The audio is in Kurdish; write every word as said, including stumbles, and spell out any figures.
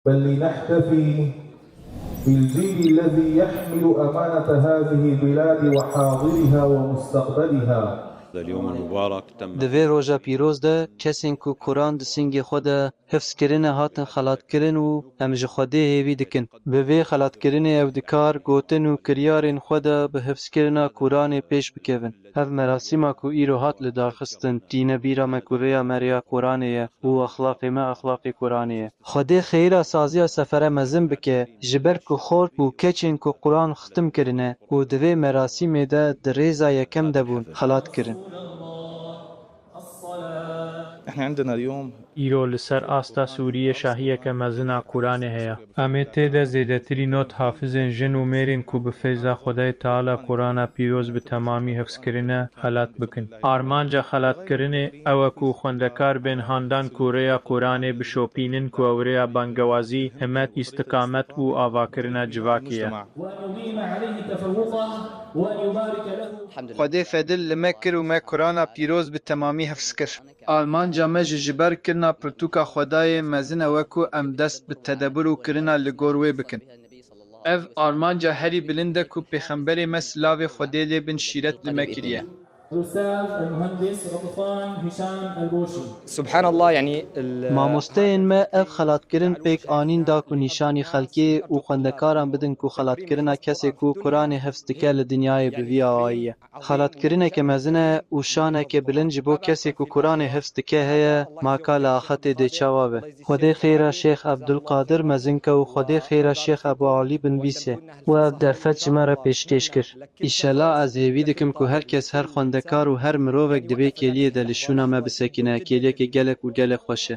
بل لنحتفي بالجيل الذي يحمل أمانة هذه البلاد وحاضرها ومستقبلها. هذا اليوم المبارك تم. Di vê roja pîroz de kesên ku Quran di singê xwe de hifz kirine hatin xelatkirin û em ji Xwedê hêvî dikin. Bi vê xelatkirinê ew di kar, gotin û kiryarên xwe de bi hifzkirina Quranê pêş bikevin. Ev merasîma ku îro hat lidarxistin, tîne bîra me ku rêya me rêya Quranê ye û exlaqê me exlaqê Quranê ye. Xwedê xeyra saziya sefere mezin bike, ji ber ku xort û keçên ku Quran xitim kirine û di vê merasîmê de di rêza yekem de bûn, xelat kirin. احنا عندنا اليوم Îro li ser asta Sûriyê şahiyeke mezin a Quranê heye. Em ê tê de zêdetirî nod hafizên jin û mêrên ku bi fêza Xwedayê Teala Qurana pîroz bi temamî hifz kirine, xelat bikin. Armanca xelatkirinê ew e ku xwendekar bên handan ku rêya Quranê bişopînin ku ew rêya bangewazî, himet, îstikamet û avakirina civakê ye. وأن يديم عليه تفوقه وأن يبارك له. Xwedê fedil li me kir û me Qurana pîroz bi temamî hifz kir. Armanca me jî ji ber kirina pirtûka Xwedayê mezin e, wek ku em dest bi tedebur û kirina li gor wê bikin. Ev armanca herî bilind e ku Pêxemberê me, silavê Xwedê lê bin, şîret li me kiriye. الأستاذ المهندس غطفان هشام البوشي. سبحان الله، يعني ال- Mamosteyên me ev xelatkirin pêk anîn da ku nîşanî xelkê û xwendekaran bidin ku xelatkirina kesê ku Quranê hifz dike li dinyayê bi vî awayî ye. Xelatkirinek e mezin e û şaneke bilind ji bo kesê ku Quranê hifz dike heye, ma ka li axetê dê çawa be. Xwedê xêra Şêx Ebdulqadir Mezinke û Xwedê xêra Şêx Ebû Alî Binbîsê. Û ev derfet ji me re pêşkêş kir. Îşela ez hêvî dikim ku her kes, her xwendekar û her mirovek di vê kêliyê de li şûna me bisekine, kêliyeke gelek û gelek xweş e.